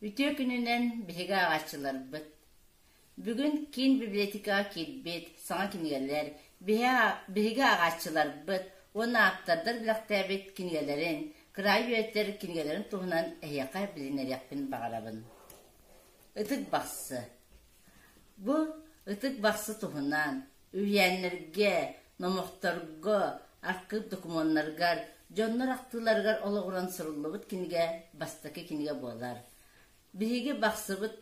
Үтүө күнүнэн биһиги ааҕааччыларбыт! Бүгүн киин библиотекаҕа киирбит саҥа кинигэлэр, биһиги ааҕааччыларбыт уонна ааптардар бэлэхтээбит кинигэлэрин, кыраайы үөрэтэр кинигэлэрин туһунан эһиэхэ билиһиннэриэхпин баҕарабын. Ытык Бахсы Бу Ытык Бахсы туһунан үһүйээннэргэ, номохторго, архыып докумуоннарыгар, дьоннор ахтыыларыгар олоҕуран суруллубут кинигэ бастакы кинигэ буолар. Биһиги Бахсыбыт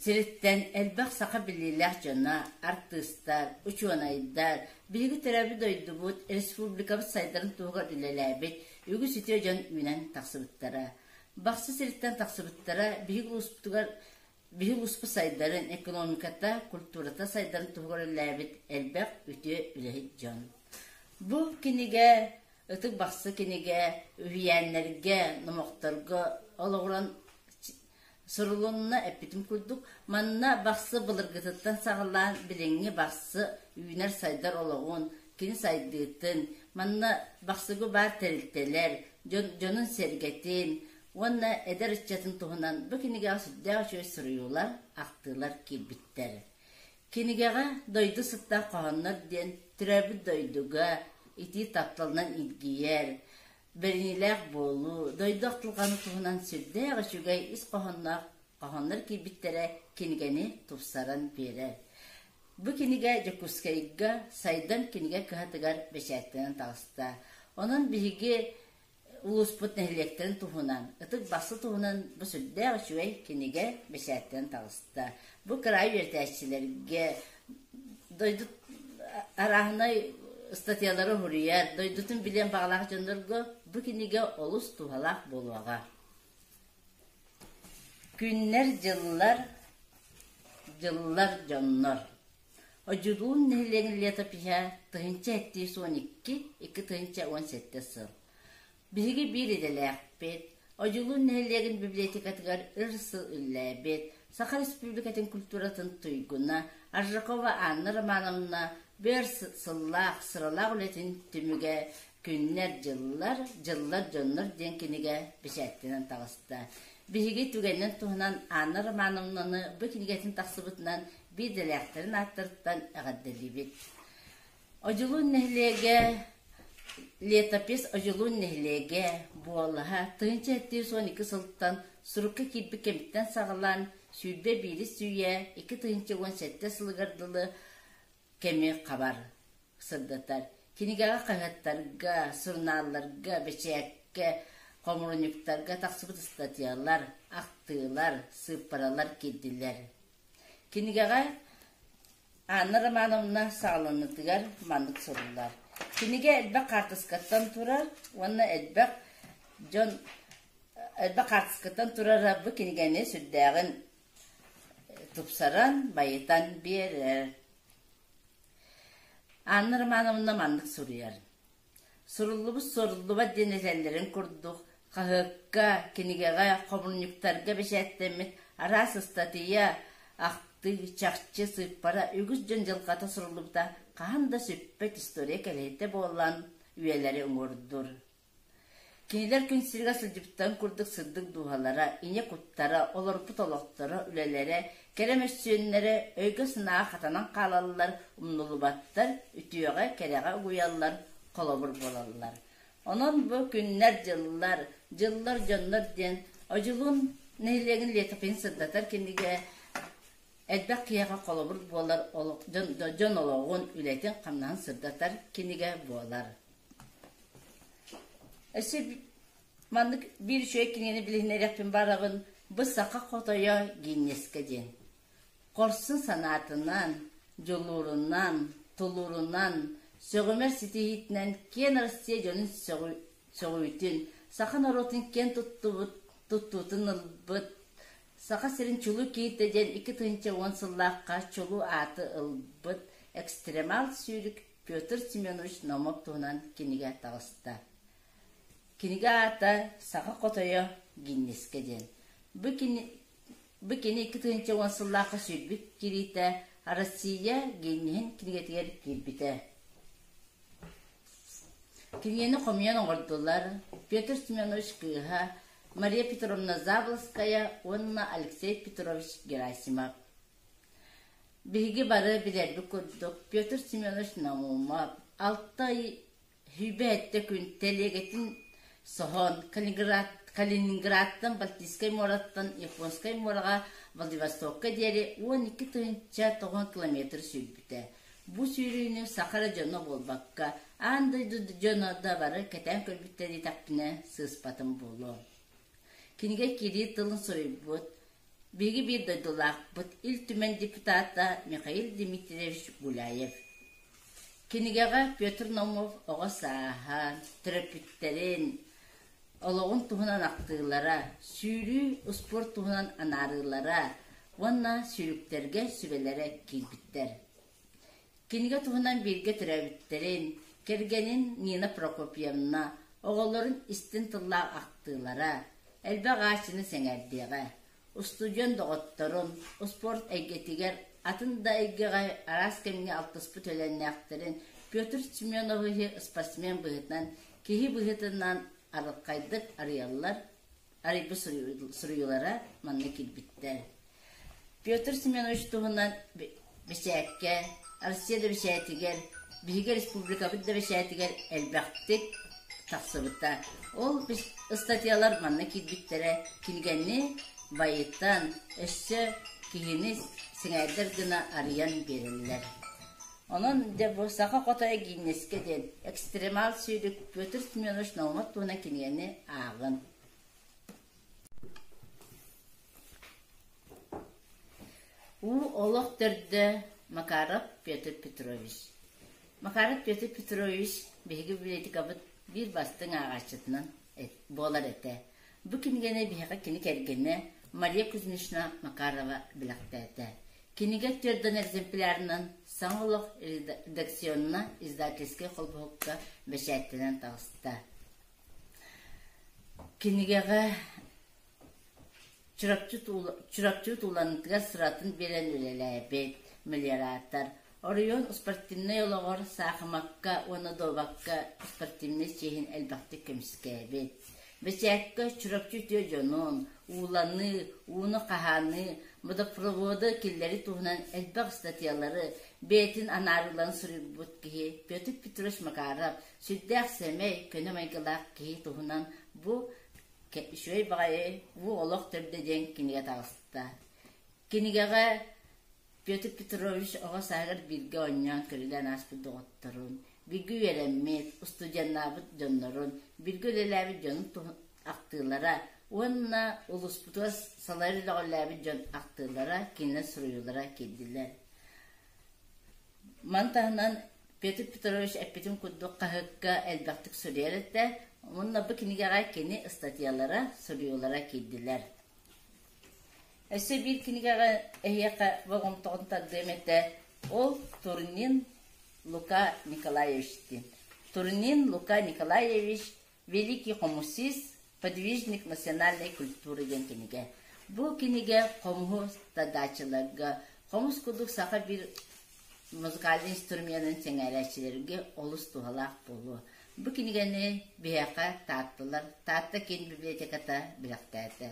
сириттэн элбэх саха биллиилээх дьоно, артыыстар, учуонайдар, биһиги төрөөбүт дойдубут, республикабыт сайдарын туһугар үлэлээбит үгүс үтүө дьон үүнэн тахсыбыттара. Бахсы сириттэн тахсыбыттара биһиги улууспутугар Биһиги улууспут сайдарын, экономиката, культурата сайдарын туһугар үлэлээбит элбэх үтүө үлэһит дьон. Бу кинигэ Ытык Бахсы кинигэ үһүйээннэргэ, номохторго олоҕуран сурулунна эппитим курдук, манна Бахсы былыргытыттан саҕалаан билиҥҥи Бахсы үүнэр-сайдар олоҕун, кини сайдыытын, манна Бахсыга баар тэрилтэлэр, дьон, дьонун-сэргэтин, уонна эдэр ыччатын туһунан бу кинигэҕэ сүрдээх үчүгэй суруйуулар, ахтыылар киирбиттэр. Кинигэҕэ «Дойду сыттаах хоһооннор» диэн төрөөбүт дойдуга итии тапталынан илгийэр, бэриниилээх буолуу, дойду ахтылҕанын туһунан сүрдээх үчүгэй ис хоһоонноох хоһооннор киирбиттэрэ кинигэни тупсаран биэрэр. Бу кинигэ Дьокуускайга Сайдам кинигэ кыһатыгар бэчээттэнэн таҕыста. Онон биһиги улууспут нэһилиэктэрин туһунан, Ытык Бахсы туһунан бу сүрдээх үчүгэй кинигэ бэчээттэнэн таҕыста. Бу кыраайы үөрэтээччилэргэ дойду арааһынай ыстатыйалары суруйар, дойдутун билиэн баҕалаах дьоннорго бу кинигэ олус туһалаах буолуоҕа. Күннэр, дьыллар, дьыллар, дьоннор. Одьулуун нэһилиэгин летопиһа 1712 2017 сыл. Биһиги биир идэлээхпит, Одьулуун нэһилиэгин библиотекатыгар өр сыл үлэлээбит, Саха Республикатын культуратын туйгуна Аржакова Анна Романовна бөр сыллаах сыралаах үлэтин түмүгэ Күннэр-дьыллар, дьыллар-дьоннор диэн кинигэ бэчээттэнэн таҕыста. Биһиги түгэнинэн туһунан Анна Романовнаны бу кинигэтин тахсыбытынан биир идэлээхтэрин ааттарыттан эҕэрдэлиибит. Одьулуун нэһилиэгэ летопись Одьулуун нэһилиэгэ буолаһа 1712 сылтан сурукка киирбит кэмиттэн саҕалаан 21 сүүйэ 2017 сылыгар дылы кэми хабар, сырдатар. Кинигэҕэ хаһыаттарга, сурунаалларга, бэчээккэ, хомуурунньуктарга тахсыбыт ыстатыйалар, ахтыылар, сыыппаралар киирдилэр. Кинигэҕэ Анна Романовна саҕаланыытыгар маннык суруллар. Кинигэ элбэх хаартыскаттан турар уонна элбэх дьон элбэх хаартыскаттан турара бу кинигэни сүрдээҕин тупсаран, байытан биэрэр. Анна Романовна маннык суруйар: Суруллубут суруллубат диэн этэллэрин курдук, хаһыакка, кинигэҕэ, хомунньуктарга бэчээттэммит араас ыстатыйа, ахтыы, чахчы, сыыппара үгүс дьон дьылҕата суруллубута хаһан да сүппэт история кэлэһитэ буолан үйэлэри уҥуордуур. Кинилэр күн сиригэр сылдьыбыттарын курдук сырдык дууһалара, ийэ куттара, олорбут олохторо, үлэлэрэ, кэрэ мөссүөннэрэ өйгө-санааҕа хатанан хаалаллар, умнуллубаттар, үтүөҕэ, кэрэҕэ угуйаллар, холобур буолаллар. Онон бу күннэр-дьыллар, дьыллар-дьоннор диэн Одьулуун нэһилиэгин летопиһын сырдатар кинигэ элбэх киһиэхэ холобур буолар дьон олоҕун, үлэтин-хамнаһын сырдатар кинигэ буолар. Өссө маннык биир үчүгэй кинигэни билиһиннэриэхпин баҕарабын «Бу саха хотойо Гиннескэ» диэн. Хорсун санаатынан, дьулуурунан, тулуурунан, сөҕүмэр ситиһиитинэн киэн Россия дьонун сөҕүүтүн, саха норуотун киэн туттубут, туттуутун ылбыт, Саха сирин чулуу киһитэ диэн 2010 сыллаахха чулуу ааты ылбыт экстремал сүүрүк Петр Семенович Наумов туһунан кинигэ таҕыста. Кинигэ аата «Саха хотойо Гиннескэ» диэн. Бу кини, бу кини 2010 сыллаахха сүүрбүт киириитэ Россия Гиннеһин кинигэтигэр киирбитэ. Кинигэни хомуйан оҥордулар Петр Семенович кыыһа. Мария Петровна Заболоцкая уонна Алексей Петрович Герасимов. Биһиги бары билэрбит курдук, Петр Семенович Наумов алта ый сүүрбэ күн тэлиэгэтин соһон Калининградтан Балтийскай муораттан Японскай муораҕа Владивостокка диэри 12 900 километр сүүрбүтэ. Бу сүүрүүнү саха эрэ дьоно буолбакка, аан дойду дьоно да бары кэтээн көрбүттэр диэтэхпинэ сыыспатым буолуо. Кинигэ киирии тылын суруйбут биһиги биир дойдулаахпыт Ил Түмэн депутата Михаил Дмитриевич Гуляев. Кинигэҕэ Петр Наумов оҕо сааһа, төрөппүттэрин, олоҕун туһунан ахтыылара, сүүрүү, успуорт туһунан анаарыылара уонна сүүрүктэргэ сүбэлэрэ киирбиттэр. Кинигэ туһунан бииргэ төрөөбүттэрин, кэргэнин Нина Прокопьевна, оҕолорун истиҥ тыллаах ахтыылара элбэх ааччыны сэҥээрдиэҕэ. Устудьуон доҕотторун, успуорт эйгэтигэр, атын да эйгэҕэ араас кэмҥэ алтыспыт үөлээннээхтэрин Петр Семеновиһы спортсмен быһыытынан, киһи быһыытынан арылхайдык арыйаллар, арыйбыт суруйуулара манна киирбиттэр. Петр Семенович туһунан бэчээккэ, Россия да бэчээтигэр, биһиги республикабыт да бэчээтигэр элбэхтик тахсыбыта. Ол ыстатыйалар манна киирбиттэрэ кинигэни байытан, өссө киһини сэҥээрдэр гына арыйан биэрэллэр. Онон дьэ бу Саха хотойо Гиннескэ диэн экстремал сүүрүк Петр Семенович Наумов туһунан кинигэни ааҕын. Уу олох төрдө Макаров Петр Петрович. Макаров Петр Петрович биһиги библиотекабыт биир бастыҥ ааҕааччытынан буолар этэ. Бу кинигэни биһиэхэ кини кэргэнэ Мария Кузьминична Макарова бэлэхтээтэ. Кинигэ түөрдэн экземплярынан «Саҥа олох» редакционно-издательскай холбоһукка бэчээттэнэн таҕыста. Кинигэҕэ Чурапчы тууланытыгар сыратын биэрэн үлэлээбит мелиоратор, оройуон спортивнай олоҕор саахымакка уонна дуобакка спортивнай чиэһин элбэхтик көмүскээбит. Бэчээккэ Чурапчы үтүө дьонун, ууланыы, ууну хаһааныы, водопроводы киллэрии туһунан элбэх ыстатыйалары бэйэтин анаарыыларын суруйбут киһи Петр Петрович Макаров сүрдээх сэмэй, көнө майгылаах киһи туһунан бу үчүгэй баҕайы бу олох төрдө диэн кинигэ таҕыста. Кинигэҕэ Петр Петрович оҕо сааһыгар бииргэ оонньоон көрүлээн ааспыт доҕотторун, бииргэ үөрэммит, устудьуоннаабыт дьоннорун, бииргэ үлэлээбит дьонун ахтыылара уонна улууспутугар салайар үлэҕэ үлэлээбит дьон ахтыылара, кинилэр суруйуулара киирдилэр. Маны таһынан Петр Петрович эппитин курдук хаһыакка элбэхтик суруйар этэ, уонна бу кинигэҕэ кини ыстатыйалара, суруйуулара киирдилэр. Өссө биир кинигэҕэ эһиэхэ болҕомтоҕун тардыам этэ, ол Турнин Лука Николаевич диэн. Турнин Лука Николаевич Великий хомусист, подвижник национальной культуры диэн кинигэ. Бу кинигэ хомуһу тадааччыларга, хомус курдук саха биир музыкальнай инструменын сэҥээрээччилэргэ олус туһалаах буолуо. Бу кинигэни биһиэхэ Таатталар, Таатта киин библиотеката бэлэхтээтэ.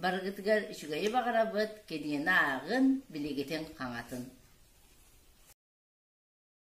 Барыгытыгар үчүгэйи баҕарабыт, кинигэни ааҕын, билигитин хаҥатын.